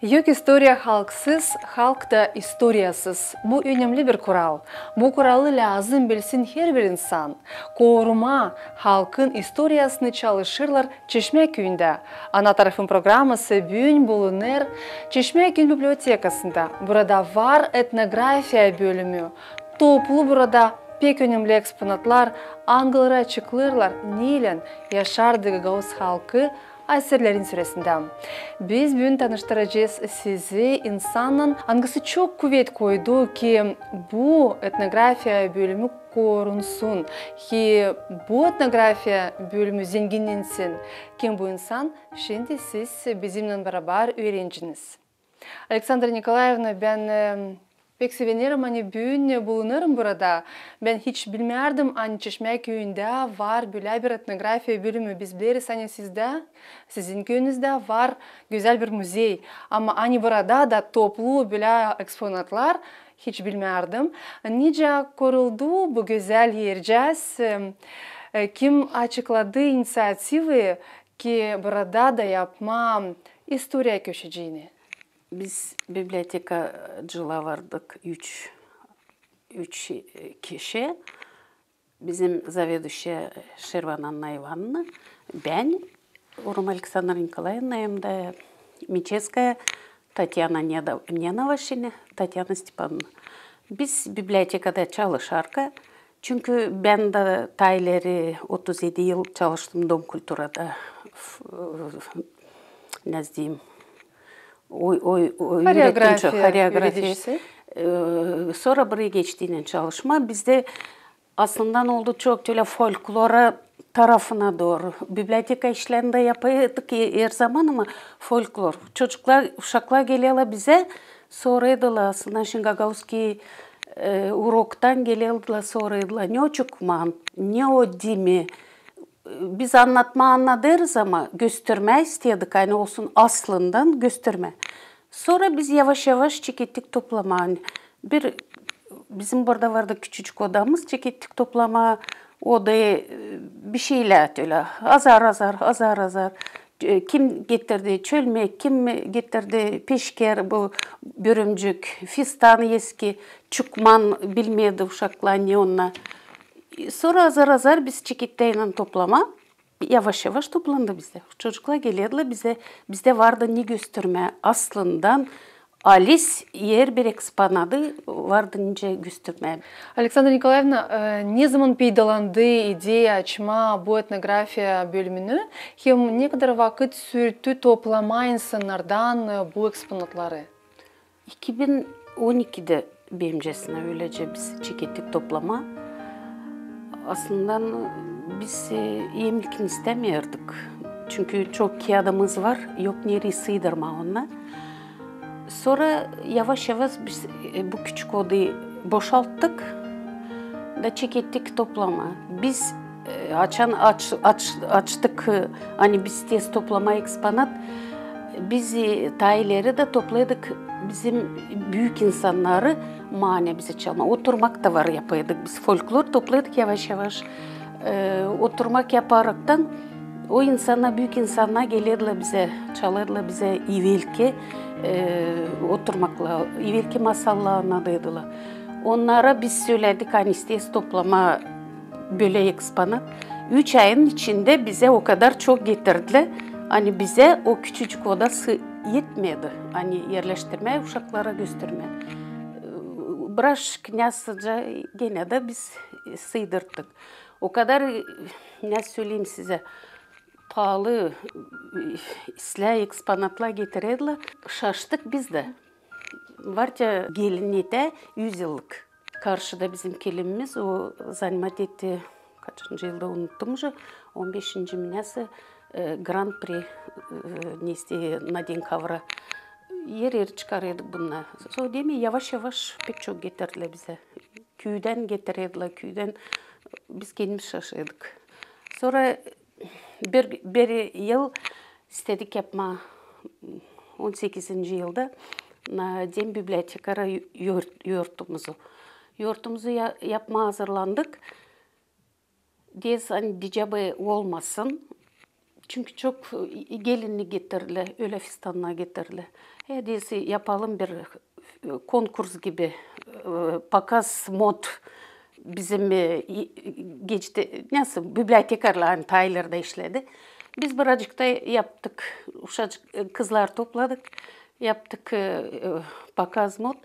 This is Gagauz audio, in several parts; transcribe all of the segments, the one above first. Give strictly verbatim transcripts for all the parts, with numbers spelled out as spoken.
Yok istoriya halksız, halk da istoriyasız. Bu önemli bir kural. Bu kuralı lääzım bilsin herbir insan. Korumaa halkın istoriyasını çalışêrlar Çeşmäküüyündä. "Ana tarafım" programası büün bulunêr Çeşmäküüyün bibliotekasında. Burada var etnografiya bölümü. Toplu burada pek önemli eksponatlar, angıları açıklêêrlar, neylän yaşardı gagauz halkı asırların süresindä. Biz büün tanıştıracez sizi insannan, angısı çok kuvet koydu, ki bu etnografiya bölümü korunsun, ki bu etnografiya bölümü zenginnensin. Kim bu insan? Şindi siz bizimnän barabar üürenciniz. Aleksandra Nikolaevna, bän, e, pek sevinerim, ani büün bulunêrım burada. Bän hiç bilmärdim, ani Çeşmäküüyündä var bölä bir etnografiya bölümü. Biz bileriz, ani sizdä, sizin küüyünüzdä var gözäl bir muzey. Ama ani burada da toplu bölä eksponatlar, hiç bilmärdim. Nicä kuruldu bu gözäl ercääz, e, kim açıkladı iniţiativayı, ki burada da yapmaa istoriya köşeciini? Biz bibliotekacılar vardık, üç, üç, e, kişi. Bizim заведующая Şervan Anna İvanna, bän, Urum Aleksandra Nikolaevna, hem dä Miçeskaya Tatyana Neda-, Nenova, şindi Tatyana Stepanovna. Biz bibliotekada çalışarka, çünkü bän dä taa ileri otuz edi yıl çalıştım Dom kulturada, f-, f-, ne deyim, oy-, oy-, oy-, Horeografiya üüredicisi. E, sora burayı geçtiynän çalışmaa, bizdä aslında oldu çok ölä folklora tarafına dooru. Biblioteka işlerini dä yapaydık e-, her zaman, ama folklor. Çocuklar, uşaklar gelerlär bizä, sorêrdılar aslında, şindi gagauzskiy, e, uroktan gelerlär, sorêrdılar, ne o çukman, ne o dimi. Biz annatmaa annadêrız, ama göstermää istedik, ani olsun aslından göstermää. Sora biz yavaş-yavaş çekettik toplamaa. Bir, bizim burada vardı küçücük odamız, çekettik toplamaa odayı, e, bişeylär ölä. Azar-azar, azar-azar. E, kim getirdi çölmek, kim getirdi peşker, bu börümcük, fistan eski, çukman, bilmedi uşaklar ne onnar. Sora azar-azar biz çekettik toplamaa. Yavaş-yavaş toplandı bizdä. Çocuklar gelerlär bizä, bizdä vardı ne göstermää aslından, alis, herbir eksponatı vardı nicä göstermää. Aleksandra Nikolaevna, e, nezaman peydalandı ideya açmaa bu etnografiya bölümünü, hem nekadar vakıt sürdü toplamaa insannardan, e, bu eksponatları? İki bin on ikidä, benimcesinä, ölecä biz çekettik toplamaa. Aslında biz, e, emlikin istämärdik. Çünkü çok kiyadımız var, yok nereyi sıydırmaa onnarı. Sora yavaş-yavaş biz, e, bu küçük odayı boşalttık da çekettik toplamaa. Biz E, açan aç-, aç-, açtık, e, ani biz isteeriz toplamaa eksponat, biz, e, taa ileri dä toplêêrdık bizim büük insannarı, manevi bizä çalmaa. Oturmak da var yapêrdık. Biz folklor toplêêrdık yavaş-yavaş. E, oturmak yaparaktan o insannar, büük insannar gelerlär bizä, çalêrlar bizä evelki, e, oturmaklar, evelki masallar annadêrdılar. Onnara biz sölädik, ani isteeriz toplamaa bölä eksponat. Üç ayın içindä bizä o kadar çok getirdilär, ani bizä o küçücük odası etmedi, ani erleştirmää, uşaklara göstermää. Biraz knyazca genä dä biz sıydırttık. O kadar, ne söleyim sizä, paalı, islää eksponatlar getirerlär. Şaştık biz dä. Var ya, gelin netä üz yıllık. Karşıda bizim kelinimiz, o занимать etti, kaçıncı yılda, unuttum уже, on beşinci mi nesä, e, Гран-при, e, нести на День ковра. Her eri çıkarêrdık bunnar. Sora demä, yavaş-yavaş pek çok getirdilär bizä. Küüdän getirärdilär, küüdän, biz kendimiz şaşêrdık. Sora bir, bir yıl istedik yapmaa, on sekizinci yılda, na День библиотекаря ю-, yurt-, yurtumuzu. Yurtumuzu ya-, yapmaa hazırlandık. Deeriz, ani dicäbä olmasın, Çünkü çok, e, gelinnik getirdilär, ölä fistannar getirdilär. Hadi yapalım bir, e, konkurs gibi, e, pokaz mod bizim, e, i-, geçti, nasıl, bibliotekarlar, ani Taylerda işledi. Biz birazcık da yaptık, uşacık, e, kızlar topladık, yaptık, e, e, pokaz mod.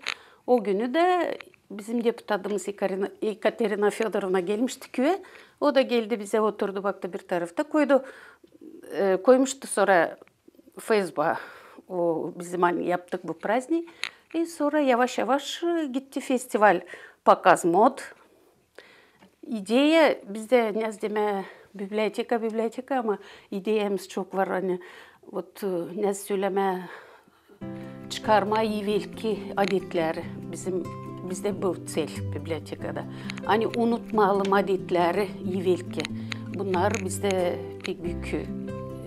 O günü dä bizim deputatımız Ekaterina, Ekaterina Födorovna gelmişti küüyä. O da geldi, bizä oturdu, baktı bir tarafta, koydu, e, koymuştu sora Feysbuka, o bizim ani yaptık bu praznik. E, sora yavaş-yavaş, e, gitti festival, pokaz mod. İdeya bizdä, ne demää, biblioteka, biblioteka, ama ideyamız çok var, ani, vot, e, ne sölemää, çıkarmaa evelki adetleri. Bizim, bizdä bu tsel bibliotekada. Ani unutmayalım adetleri evelki. Bunnar bizdä pek büük, e,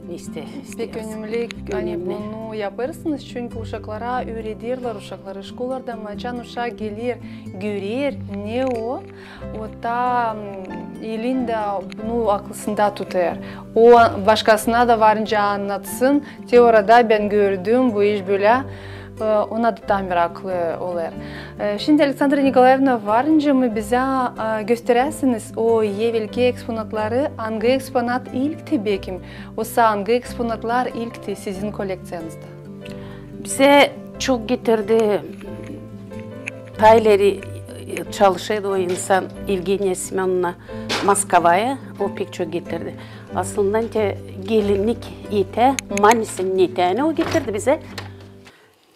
ne iste-, pek önemli, ani bunu yapêrsınız, çünkü uşaklara üürederlär, uşakları şkolarda, maçan uşak geler, görer, ne o, o taa, m, elindä bunu aklısında tutêr. O başkasına da varınca annatsın, te orada bän gördüm, bu iş bölä, e, ona da taa meraklı olêr. E, şindi, Aleksandra Nikolaevna, varınca mı bizä, e, gösteräsiniz o evelki eksponatları, angı eksponat ilkti, bekim, osa angı eksponatlar ilkti sizin kollekţiyanızda? Bizä çok getirdi, Tayleri, e, çalışêrdı o insan, Evgeniya Semönovna Moskvaya, o pek çok getirdi. Aslında te gelinnik eteegi, manisän eteegini o getirdi bizä.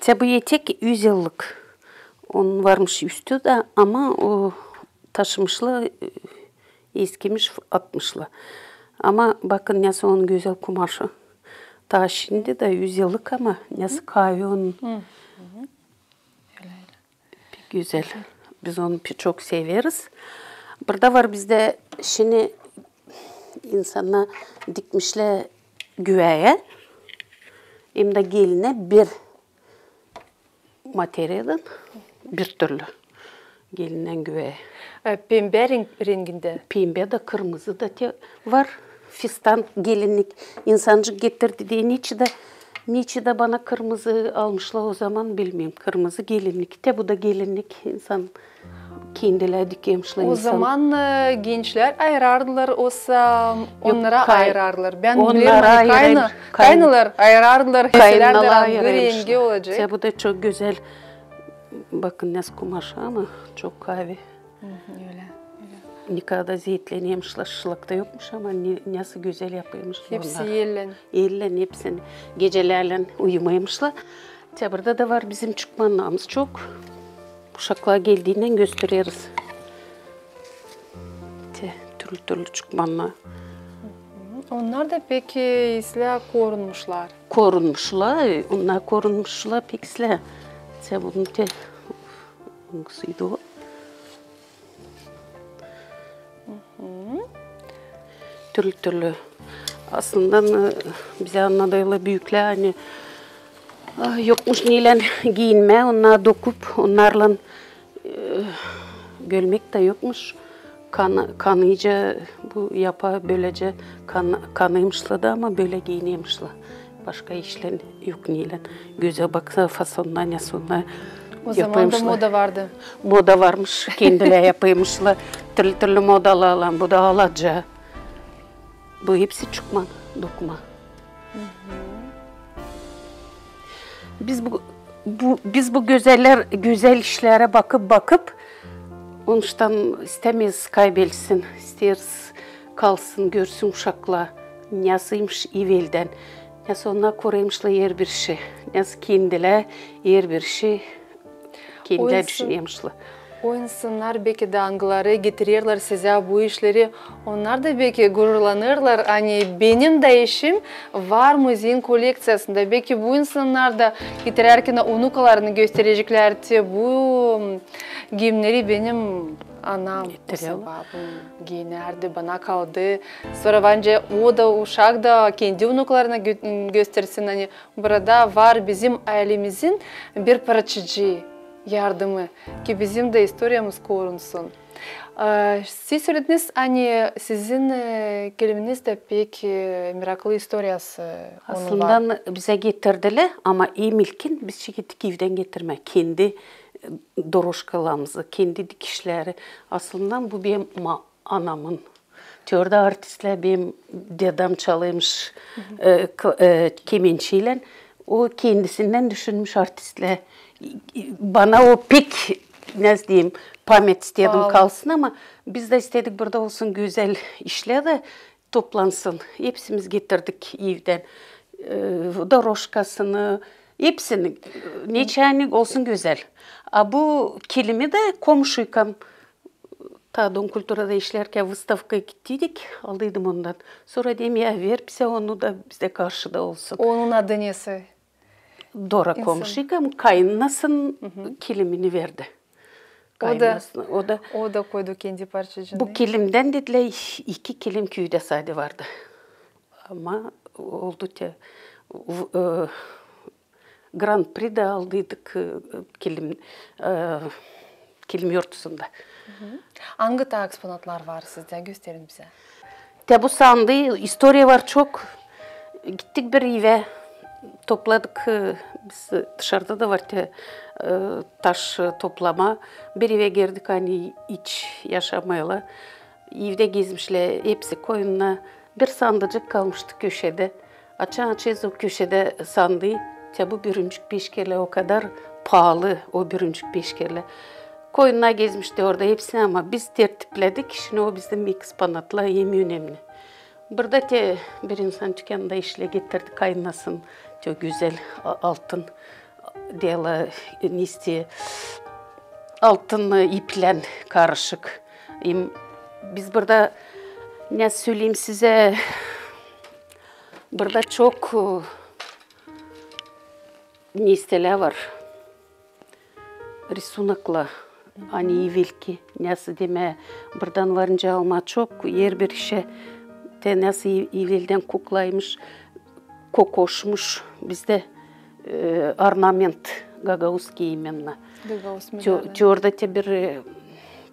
Te bu etek üz yıllık. Onun varmış üstü dä, ama o taşımışlar, e, eskimiş, atmışlar. Ama bakın, nasıl onun gözäl kumaşı. Taa şindi dä üz yıllık, ama nasıl kaavi onun. Pek gözäl. Biz onu pek çok severiz. Burada var bizdä şindi insannar dikmişlär güveyä, hem dä gelinä bir materialdan bir türlü. Gelinnän güveyä. E, pembä renk-, rengindä. Pembä dä, kırmızı da te var. Fistan gelinnik. İnsancık getirdi deyni, neçin dä, neçin dä bana kırmızı almışlar o zaman, bilmeerim. Kırmızı gelinnik. Te bu da gelinnik. İnsan kendilär dikemişlär. O zaman, e, gençlär ayırardılar, osa onnara ayırardılar. Bän bilerim, ani kayna-, kaynalar ayırardılar, deselerdi, bu rengi olacek. Te bu da çok gözäl. Bakın, nasıl kumaşı, ama çok kaavi. Ölä, ölä. Nikadar zeetlenemişlär, şılak ta yokmuş, ama ne, nasıl gözäl yapêrmışlar. Hepsi ellän. Ellän hepsini. Gecälerlän uyumêêrmışlar. Te burada da var bizim çukmannamız çok. Uşaklar geldiynän göstereriz. Te türlü-türlü çukmannar. Onnar da pek islää korunmuşlar. Korunmuşlar, onnar korunmuşlar pek islää. Te bunu te, angısıydı o? Türlü-türlü. Aslında, e, bizä annadêrlar büüklär, ani, a, yokmuş neylän giinmää, onnarı dokup, onnarlan, e, gölmäk tä yokmuş. Kan-, kanıyca bu yapa, bölecä kan-, kanêrmışlar da, ama bölä giinermişlär. Başka işlän yok neylän. Gözä baksa, fasonuna, ne sona. O zaman da moda vardı. Moda varmış, kendilär yapêrmışlar. Türlü-türlü modalarlan, bu da alaca. Bu hepsi çukman, dokuma. Biz bu, bu, biz bu gözäller, gözäl işlerä bakıp, bakıp, onuştan istämeeriz kaybelsin, isteeriz kalsın, görsün uşaklar, nasılmış eveldän, nasıl onnar koruymışlar herbir şey, nasıl kendilär herbir şey kendilär düşünermişlär. O insannar, beki dä, angıları getirerlär sizä bu işleri, onnar da, beki, gururlanêrlar, ani benim dä işim var muzeyin kollekţiyasında. Beki bu insannar da getirärkän unukalarını göstereceklär, te bu giyimneri benim anam, babam giinärdi, bana kaldı. Sora bence o da, uşak da kendi unukalarına gö-, göstersin, ani burada var bizim aylemizin bir parçacıı. yardımı, ki bizim dä istoriyamız korunsun. E, siz sölediniz, ani sizin, e, kiliminiz dä pek, e, meraklı istoriyası, e, onun var. Aslında bizä getirdilär, ama en ilkin biz çekettik evdän getirmää. Kendi, e, doroşkalarımızı, kendi dikişleri. Aslında bu benim ma-, anamın. Te orada artistlär, benim dedäm çalıymış, e, k-, e, kemençeylän. O kendisindän düşünmüş artistlär. Bana o pek, ne deyim, pamet istedim kalsın, ama biz dä istedik, burada olsun gözäl işlär dä toplansın. Hepsimiz getirdik evdän. E, doroşkasını, hepsini, e, ne çaynik olsun gözäl. A bu kilimi dä komşuykam, taa Dom kulturada işlärkän vıstavkaya gittiydik, aldıydım ondan. Sora deerim, ya ver bizä onu da, bizdä karşıda olsun. Onun adı nesi? Dora komşuykam, kayınanasının kilimini verdi. O da, kayınanasına, o da, o da koydu kendi parçacıını. Bu kilimdän, dedilär, iki kilim küüdä sade vardı. Ama oldu te, v-, e, Grand-pri dä aldıydık, e, kilim, e, kilim örtüsündä. Angı taa eksponatlar var sizdä? Gösterin bizä. Te bu sandıı, istoriya var çok. Gittik bir evä, topladık, e, biz, e, dışarda da var te, e, taş, e, toplamaa. Bir evä girdik, ani hiç yaşamayla. Evdä gezmişlär hepsi koyunnar. Bir sandıcık kalmıştı köşedä. Açan-açêrız o köşedä sandıı, te bu bürümcük peşkerlär, o kadar paalı o bürümcük peşkerlär. Koyunnar gezmişti orada hepsini, ama biz tertipledik, şindi o bizim eksponatlar en önemli. Burada te bir insan tükannada işlär, getirdi kayınanasının te o gözäl a-, altın dela, neste, altın iplän karışık. Em, biz burada, ne söleyim sizä, burada çok, e, nestelär var. Risunoklar, ani evelki, nasıl demää, buradan varınca almaa çok, herbir işä te nasıl e-, eveldän kuklaymış, kokoşmuş, bizdä, e, ornament, gagauzskiy imenno. Gagauz. Te orada te bir, e,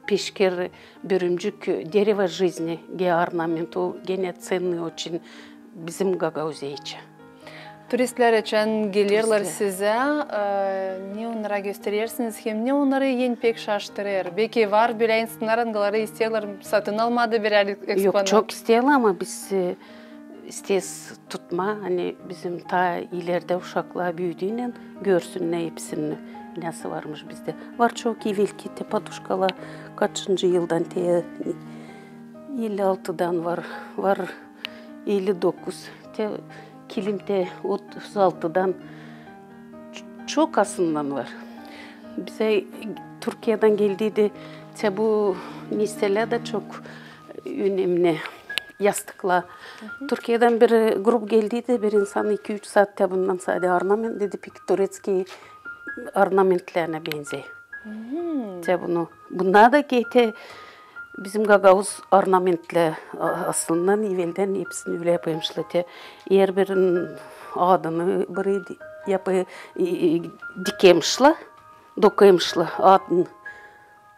peşker, bürümcük, e, дерево жизни, ge ornament, o genä ценный очень bizim Gagauziyada. Turistlär açan gelerlär sizä, e, ne onnara gösterersiniz hem ne onnarı en pek şaştırêr? Beki var bölä insannar, angıları isteerlär satın almaa da birär eksponat. Yok, çok isteerlär, ama biz, e, isteeriz tutmaa, ani bizim taa ilerdä uşaklar büüdüynän görsünnär hepsini, nasıl varmış bizdä. Var çok evelki te poduşkalar, kaçıncı yıldan te, elli altıdan var, var elli dokuz. Te kilim te otuz altıdan, ç-, çok aslında var. Bizä Türkiyädän geldiydi, te bu nestelär dä çok önemli, yastıklar. Türkiyädän bir grup geldiydi, bir insan iki-üç saat te bundan sade ornament, dedi, pek turetskiy ornamentlerä benzey. Te bunu, bunnar da ki te bizim gagauz ornamentlär, a-, aslında eveldän hepsini ölä yapaymışlar. Te herbirinin adını biri di-, yapı-, e, e, dikeymişlär, dokuyaymışlar adını,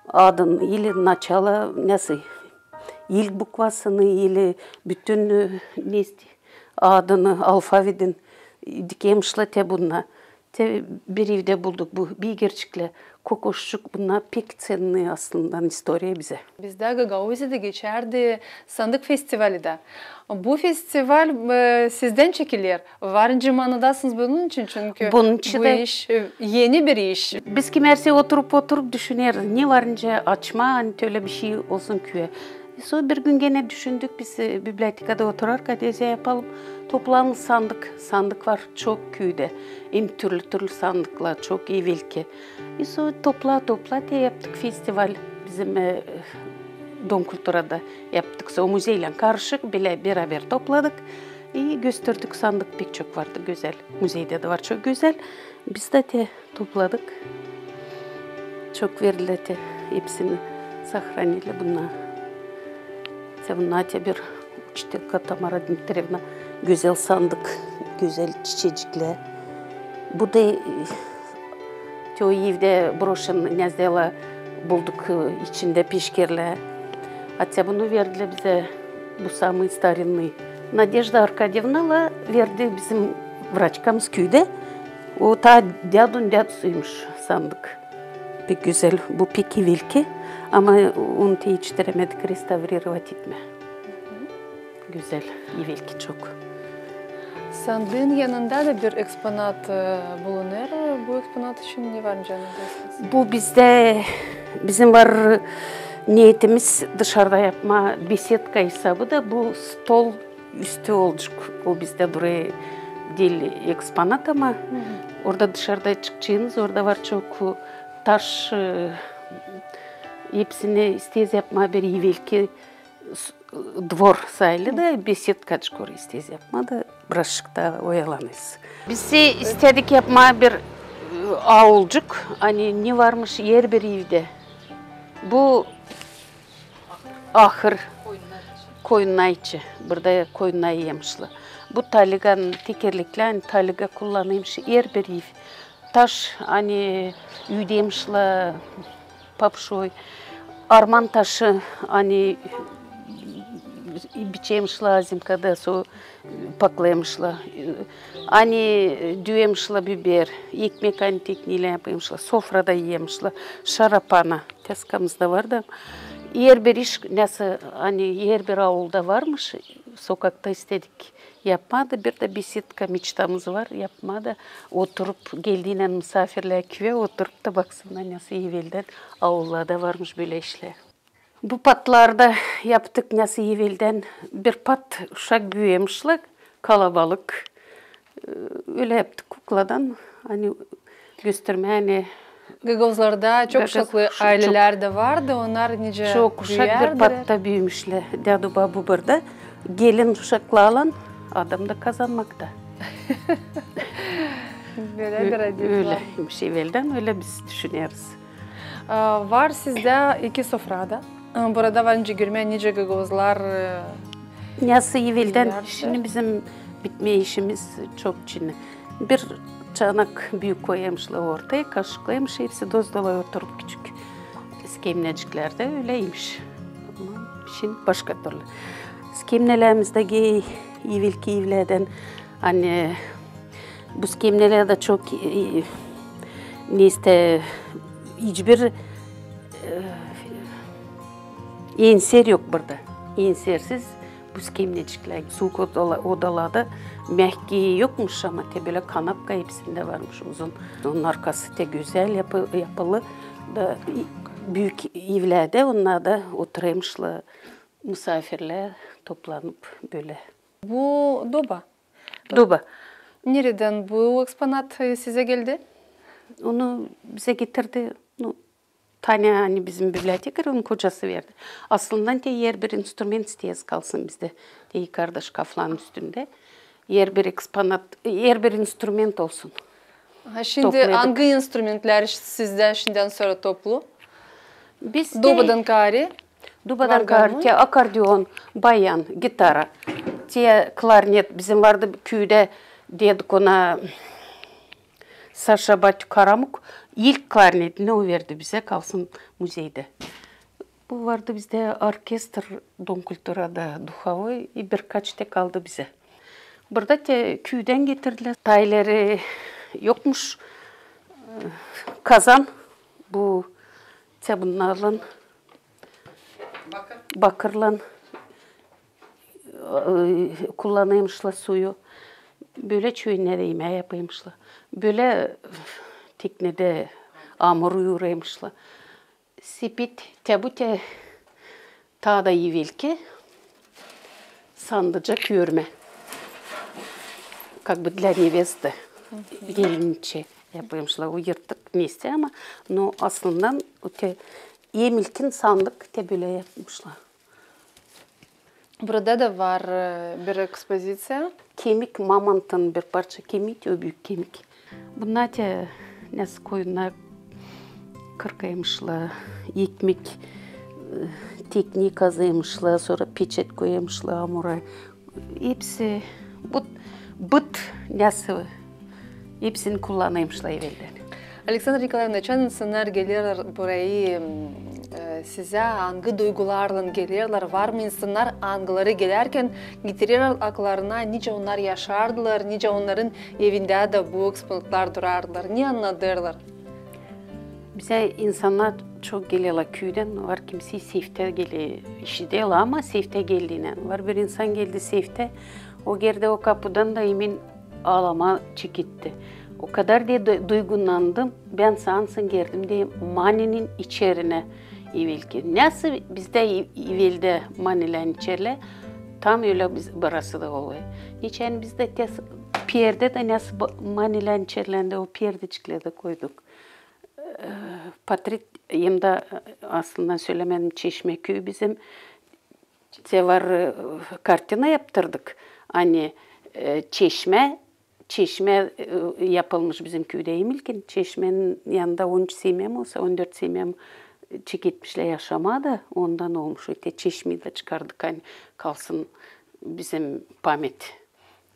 adını ili начало, nasıl, ilk bukvasını ili bütün, e, neste, adını, alfavedin, e, dikeymişlär te bunnar. Te bir evdä bulduk bu begerçiklär, kokoşçuk, bunnar pek ценный aslında istoriya bizä. Bizdä Gagauziyada geçärdi sandık festivali da. Bu festival, e, sizdän çekiler. Var nicä maanadasınız bunun için, çünkü bu iş, e, eni bir iş. Biz kimär sä oturup-oturup düşüneriz, ne var nicä açmaa, ani ölä bişey olsun küüdä. İ sora bir gün genä düşündük biz, e, bibliotekada oturarkan, deriz, yapalım, toplayalım sandık. Sandık var çok küüdä. Hem türlü-türlü sandıklar, çok evelki. İ sora toplaya-toplaya te yaptık festival bizim, e, Dom kulturada yaptık. O muzeylän karışık, bilä beraber topladık. İ gösterdik, sandık pek çok vardı gözäl. Muzeydä dä var çok gözäl. Biz dä te topladık. Çok verdilär te, hepsini сохранили bunnar. Te bunnar te bir uçtı Tamara Dmitriyevna, gözäl sandık, gözäl çiçeciklär. Bu da, e, O evdä broşen näzdäla bulduk, e, içindä peşkerlär. Hatta bunu verdilär bizä, bu samıy старинный. Nadejda Arkadyevna la verdi bizim vraçkamız küüdä. O taa dädun dädusuymuş sandık. Pek gözäl, bu pek evelki, ama onu te etiştirämedik restavrirovat etmää. Gözäl, evelki çok. Sandıın yanında da bir eksponat, e, bulunêr. Bu eksponat için ne var canınızda? Bu bizdä, bizim var neetimiz dışarda yapmaa besedka esabı da, bu stol üstü olacek. O bizdä durêr diil eksponat, ama orada dışarda çıkaceenız, orada var çok taş, e, hepsini isteeriz yapmaa bir evelki s-, dvor sayılı da, besedkacık orayı isteeriz yapmaa da, birazcık da oyalanêrız. Biz istedik yapmaa bir, e, aulcuk, ani ne varmış herbir evdä. Bu ahır, koyunnar için. Burada koyunnar iyemişlär. Bu taliganın tekerleklär, ani taliga kullanêrmış herbir ev. Taş, ani üüdemişlär, papşoy, arman taşı, ani biçemişlär zimkada, sora paklêêmışlar. Ani düüyemişlär biber, ekmek, ani tekneylän yapêrmışlar, sofrada iyemişlär, şarapana, tezkamızda var da. Herbir iş, nasıl, ani herbir aulda varmış, sokakta istedik yapmaa da, bir dä besedka meçtamız var yapmaa da, oturup, geldiynän musaafirlär küüyä, oturup da baksınnar, nasıl eveldän aullarda varmış bölä işlär. Bu patlarda yaptık, nasıl eveldän bir pat uşak büüyemişlär, kalabalık. E, ölä yaptık kukladan, ani göstermää, ani Gagauzlarda çok uşaklı aylelär dä vardı, onnar nicä büüyärdilär. Çok uşak bir patta büümüşlär. Dädu-babu burada. Gelin uşaklarlan, adam da kazanmakta. Bölä bir adet var. Ölä, eveldän ölä biz düşüneriz. A, var sizdä iki sofra da. A, burada var nicä görmää, nicä gagauzlar, e, nasıl eveldän, şindi bizim bitmää işimiz çok çini. Bir çanak büük koyêrmışlar ortaya, kaşıklêrmış, hepsi dost-dolay oturup küçük skemneciklerdä, öläymiş. Ama şindi başka türlü. Skemnelerimiz dä ge-, evelki evlerdän, ani bu skemnelär dä çok, e, neysä, hiçbir, e, enser yok burada. Ensersiz bu skemneciklär. Suuk odala-, odalarda mekki yokmuş, ama te bölä kanapka hepsindä varmış uzun. Onun arkası te gözäl yapı-, yapılı da, i-, büük evlerdä onnarda oturêrmışlar musaafirlär toplanıp bölä. Bu doba. Doba. Neredän bu eksponat, e, sizä geldi? Onu bizä getirdi, nu, Tanya, ani bizim bibliotekar, onun kocası verdi. Aslından te herbir instrument isteeriz kalsın bizdä. Te yukarda şkafların üstündä. Herbir eksponat, herbir instrument olsun. Ha, şindi angı instrumentlär sizdä şindän sora toplu? Biz te Dobadan kaarä. Dobadan kaarä, te akordeon, bayan, gitara, te klarnet. Bizim vardı küüdä, dedik ona, Saşa Batyu Karamuk ilk klarnetini o verdi bizä, kalsın muzeydä. Bu vardı bizdä orkestr Dom kulturada, duhovoy, i birkaç te kaldı bizä. Burada te küüdän getirdilär. Taa ileri yokmuş, e, kazan, bu te bunnarlan, bakırlan, e, kullanêrmışlar suyu. Bölä çöynä imää yapêrmışlar. Bölä teknedä amur yuurêrmışlar. Sepet, te bu te taa da evelki sandıcak örmä. Как бы для невесты. Gelinçä yapêrmışlar. O yırtık neysä, ama, no, aslından o te hem ilkin sandık te bölä yapmışlar. Burada da var, e, bir ekspoziţiya. Kemik, mamontun bir parça kemik, o büük kemik. Bunnar te nasıl koyunnar kırkêrmışlar, ekmek, e, tekneyä kazêrmışlar, sora peçet koyêrmışlar amura. Hepsi, bıt, bıt nasıl, hepsini kullanêrmışlar eveldän. Aleksandra Nikolaevna, açan insannar gelerlär burayı, e, sizä, angı duygularlan gelerlär? Var mı insannar, angıları gelärkän getirerlär akıllarına, nicä onnar yaşardılar, nicä onnarın evindä dä bu eksponatlar durardılar? Ne annadêrlar? Bizä insannar çok gelerlär küüdän, var kimisi seftä geler, işidäl, ama seftä geldiynän. Var bir insan geldi seftä, o girdi o kapudan da emin aalamaa çeketti. O kadar da du-, duygundandım, bän sansın girdim deyni maninin içerinä evelki. Nasıl bizdä e-, eveldä manilän içerlär, tam ölä biz, burası da olêr. Neçin bizdä te s-, perdä dä nasıl ba-, manilän içerlär, o perdeçiklär dä koyduk. E, portret, hem dä, e, aslında sölämedim, çeşmä küü bizim, te var, e, kartina yaptırdık. Ani, e, çeşmä, çeşmä, e, yapılmış bizim küüdä emelkän, çeşmänin yanında on üç semya mı, osa on dört semya mı, e, çeketmişlär yaşamaa da, ondan olmuş. Te çeşmäyi dä çıkardık, ani kalsın bizim pamet.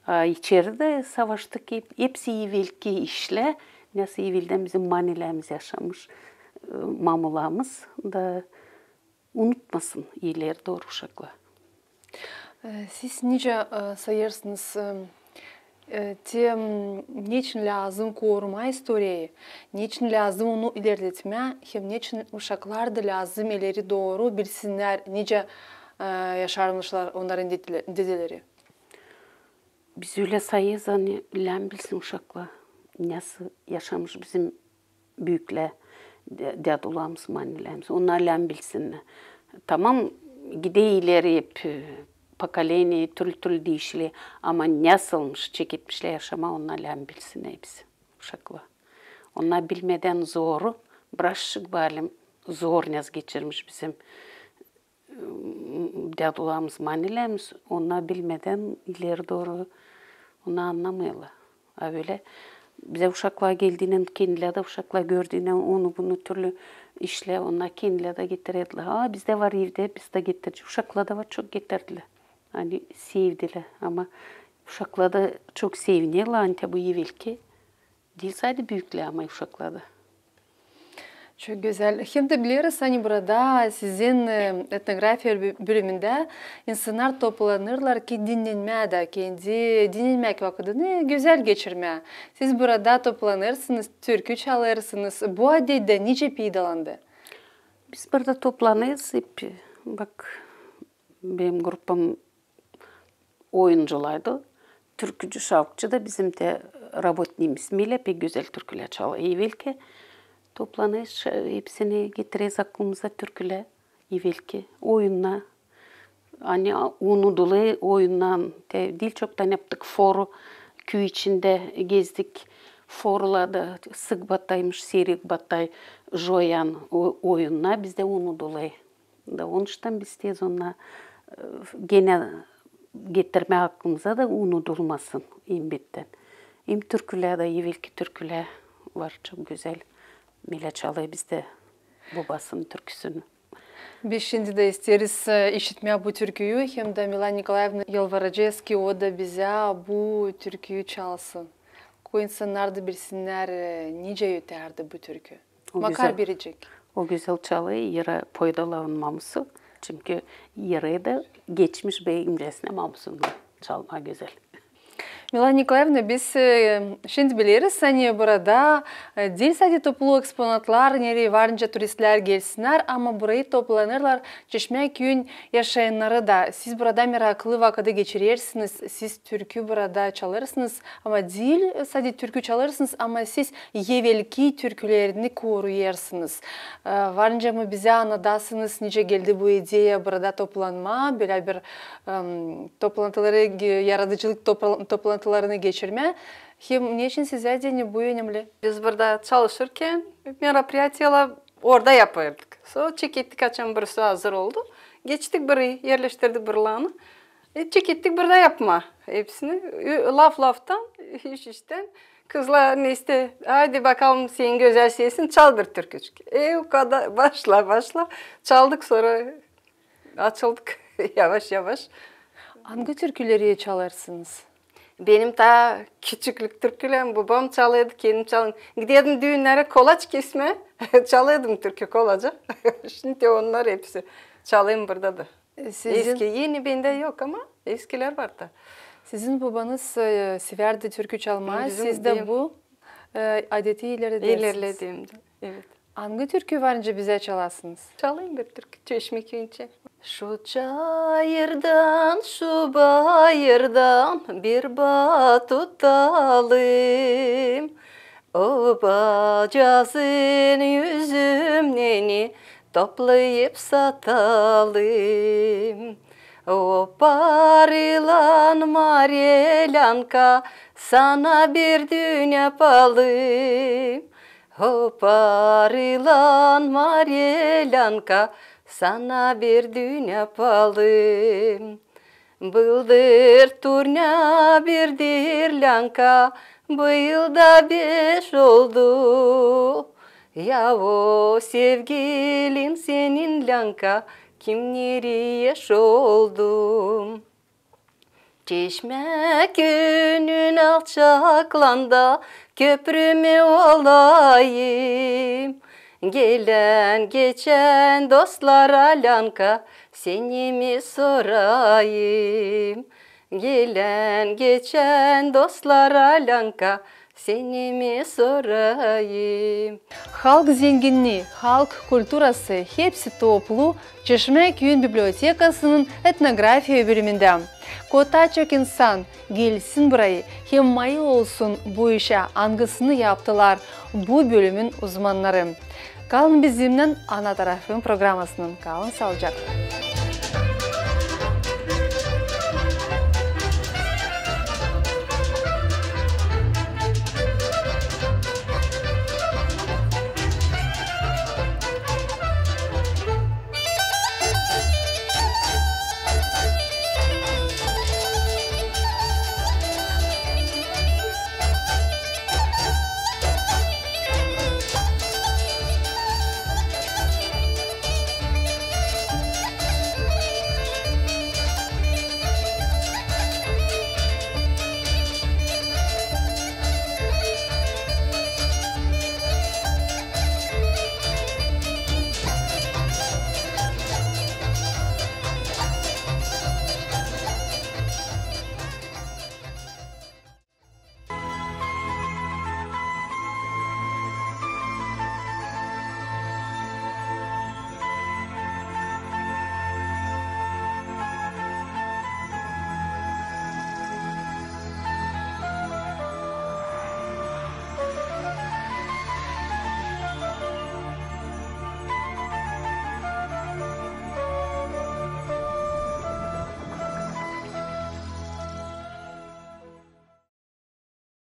A içeridä savaştık hep, hepsi evelki işlär, nasıl eveldän bizim manilerimiz yaşamış, e, mamularımız da unutmasın ileri dooru uşaklar. E, siz nicä, e, sayêrsınız, e, e, te, m, neçin lääzım korumaa istoriyayı, neçin lääzım onu ilerletmää, hem neçin uşaklar da lääzım ileri dooru bilsinnär, nicä, e, yaşarmışlar onnarın dedele-, dedeleri? Biz ölä sayêrız, ani lääzım bilsin uşaklar, nasıl yaşamış bizim büüklär, dä-, dädularımız, manilerimiz. Onnar lääzım bilsinnär. Tamam, gider ileri hep, e, pokoleniya türlü-türlü diişiler, ama nasılmış çeketmişlär yaşamaa, onnar lääzım bilsinnär hepsi uşaklar. Onnar bilmedän zoru, braşşık balim zor nasıl geçirmiş bizim dädularımız, manilerimiz, onnar bilmedän ileri dooru onnar annamêêrlar. A ölä bizä uşaklar geldiynän, kendilär dä uşaklar gördüynän onu-bunu türlü işlär, onnar kendilär dä getirärdilär. A, bizdä var evdä, biz dä getirecez. Uşaklar da var, çok getirdilär. Ani sevdilär. Ama uşaklar da çok sevinerlär, ani te bu evelki diil sade büüklär, ama uşaklar da. Çok gözäl. Hem dä bileriz, ani burada sizin, e, etnografiya bö-, bölümündä insannar toplanêrlar kendi dinnenmää dä, kendi dinnenmäk vakıdını gözäl geçirmää. Siz burada toplanêrsınız, türkü çalêrsınız. Bu adet dä nicä peydalandı? Biz burada toplanêrız hep, bak, benim grupam oyunculardı. Türkücü, şarkıcı da bizim te rabotnimiz Milä pek gözäl türkülär çalêr. Evelki toplanêrız, hepsini getireriz aklımıza türkülär. Evelki oyunnar. Ani unudulêr oyunnar. Te diil çoktan yaptık foru. Küü içindä gezdik. Forularda sık bataymış, sirik batay, joyan o-, oyunnar bizdä unudulêr. Da onuştan biz tez onnar, e, genä getirmää aklımıza da unudulmasın, elbettän. Hem türkülär dä, evelki türkülär var, çok gözäl. Milä çalêr bizdä bobasının türküsünü. Biz şindi dä isteeriz, e, işitmää bu türküyü, hem dä Milana Nikolaevnayı yalvaracez, ki o da bizä bu türküyü çalsın. Ko insannar da bilsinnär, e, nicä ötärdi bu türkü. O Makar gözäl, biricik. O gözäl çalêr, iirä poydaların mamusu. Çünkü iirä dä geçmiş beyimcesinä mamusundan çalmaa gözäl. Milana Nikolaevna, biz, e, şindi bileriz, ani burada, e, diil sade toplu eksponatlar, nereyi var nicä turistlär gelsinnär, ama burayı toplanêrlar Çeşmä küüyün yaşayannarı da. Siz burada meraklı vakıdı geçirersiniz, siz türkü burada çalêrsınız, ama diil sade türkü çalêrsınız, ama siz evelki türkülerini koruyêrsınız. E, var nicä mı bizä annadasınız, nicä geldi bu ideya burada toplanmaa, bölä bir, em, toplantıları, ge-, yaradıcılık topla-, toplantılarını geçirmää? Hem neçin sizä deyni bu önemli? Biz burada çalışırkän meropriyatiyalar orada yapêrdık. Sora çekettik, açan burası hazır oldu. Geçtik burayı, erleştirdik buralarını. E, çekettik burada yapmaa hepsini. Ö-, laf-laftan, iş-iştän. Kızlar neysä, "Haydi bakalım, senin gözäl sesin, çal bir türkücük." E, o kadar, başla, başla. Çaldık, sora açıldık yavaş-yavaş. Angı türküleri çalêrsınız? Benim taa küçüklük türkülerim, bobam çalêrdı, kendim çalêrdım. Giderdim düünnere kolaç kesmää, çalêrdım türkü kolaça. Şindi onnar hepsi çalêrım burada da. Sizin... Eski, eni bendä yok, ama eskilär var da. Sizin bobanız, e, sevärdi türkü çalmaa, siz dä bu, e, adeti ilerledersiniz. İlerledim, evet. Angı türkü var nicä bizä çalasınız? Çalayım bir türkü, Çeşmä küüyüncä. Şu çayırdan, şu bayırdan bir baa tutalım. Obacazın üzümneni toplayıp satalım. Oparılan marelânka, sana bir düün yapalım. Oparılan marelânka, sana bir düün yapalım. Bıldır turna bir dirlânka, bu yıl da beş oldu. Ya o sevgilin senin, lânka, kimneri eş oldu? Çeşmä küüyünün alçaklanda köprü mü olayım? Gelän geçän dostlara, lânka, seni mi sorayım? Gelän geçän dostlara, lânka, seni mi sorayım? Halk zenginnii, halk kulturası, hepsi toplu Çeşmä küüyün bibliotekasının etnografiya bölümündä. Kotaa çok insan gelsin burayı hem mayıl olsun bu işä, angısını yaptılar bu bölümün uzmannarı. Kalın bizimnän, Ana tarafım programasının. Kalın saalıcaklan.